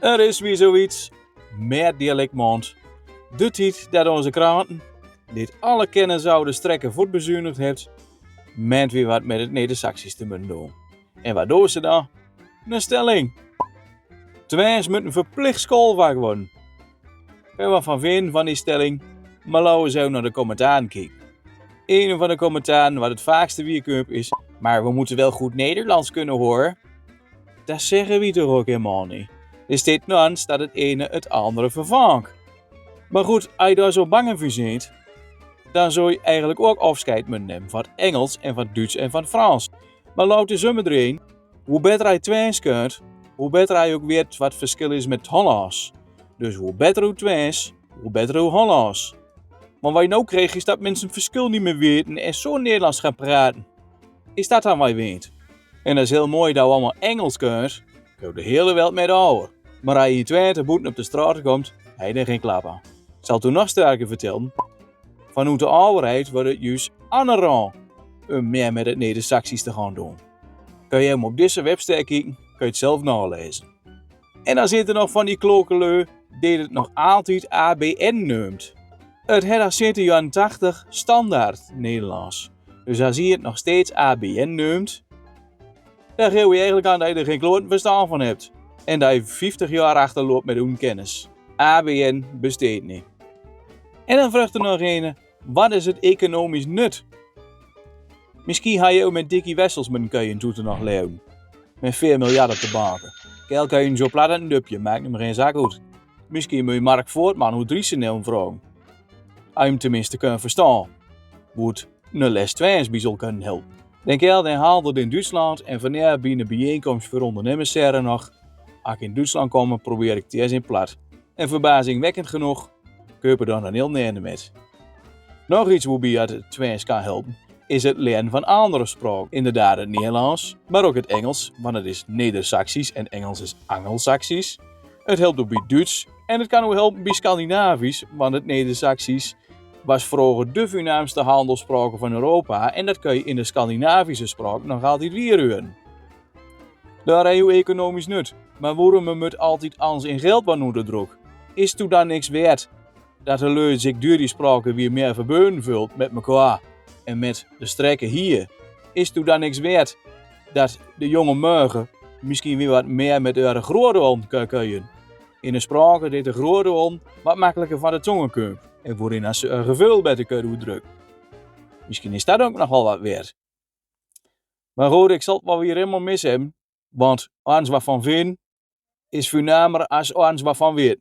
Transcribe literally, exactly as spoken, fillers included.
Er is weer zoiets, Maart dialekmaond. De tied dat onze kranten, dit alle kennis oude strekke voet bezuinigd hebbt, meent weer wat met het Nedersaksisch te moeten doen. En wat doen ze dan? Een stelling. Twens moet een verplicht schoolvak worden. Kun je wat van vinden van die stelling? Maar laten we zo naar de commentaren kijken. Een van de commentaren wat het vaakste weerkump is: "Maar we moeten wel goed Nederlands kunnen, hoor." Dat zeggen we toch ook helemaal niet. Er staat nergens dat het ene het andere vervangt. Maar goed, als je daar zo bang voor zit, dan zou je eigenlijk ook afscheid moeten nemen van het Engels en van het Duits en van het Frans. Maar laat de zummer erin, hoe beter hij Twents kent, hoe beter hij ook weet wat het verschil is met Hollands. Dus hoe beter hoe Twents, hoe beter hoe Hollands. Want wat je nou krijgt is dat mensen het verschil niet meer weten en zo Nederlands gaan praten. Is dat dan wat je weet? En dat is heel mooi dat we allemaal Engels kunnen, kun je de hele wereld met over. Maar als je in Twente boeten op de straat komt, heb je er geen klap aan. Ik zal het u nog sterker vertellen. Vanuit de overheid wordt het juist aangeraden om meer met het Nedersaksisch te gaan doen. Kun je hem op deze website kijken, kun je het zelf nalezen. En dan zit er nog van die klokelui die het nog altijd A B N neemt. Het het al sinds de jaren tachtig standaard Nederlands. Dus als hij het nog steeds A B N neemt, dan geef je eigenlijk aan dat je er geen kloten verstand van hebt. En dat je vijftig jaar achterloopt met onkennis. A B N besteedt niet. En dan vraagt er nog een: wat is het economisch nut? Misschien had je ook met Dickie Wessels met een keien toe te nog leven. Met veer miljard op de banken. Kerel kan je zo plat uit een dupje, maakt hem geen zak uit. Misschien moet je Mark Voortman hoe Driessen hem vragen. Als je hem tenminste kunt verstaan. Hoe het een les Twents bij zal kunnen helpen. Den kerel den handelt in Duitsland en wanneer bij een bijeenkomst voor ondernemers zeggen nog: "Als ik in Duitsland kom, probeer ik het eerst in plat." En verbazingwekkend genoeg, keupen dan een heel nene met. Nog iets waarbij het Twents kan helpen, is het leren van andere spraken. Inderdaad het Nederlands, maar ook het Engels, want het is Nedersaksisch en Engels is Angelsaksisch. Het helpt ook bij Duits en het kan ook helpen bij Scandinavisch, want het Nedersaksisch was vroeger de voornaamste handelsspraak van Europa en dat kun je in de Scandinavische spraak nog altijd weer huren. Daar heb je economisch nut. Maar waarom moet altijd alles in geld worden onderdrukt? Is het dan niks waard dat de lui zich door die spraken weer meer verbonden voelt met elkaar en met de strekken hier? Is het dan niks waard dat de jonge morgen misschien weer wat meer met de grote hond kan kunnen? In de spraken die de grote hond wat makkelijker van de tongen komt en waarin als ze een gevoel beter kunnen uitdrukken. Misschien is dat ook nog wel wat waard. Maar goed, ik zal het wel weer helemaal mis hebben, want alles wat van vind is voornamer als alles wat van weet.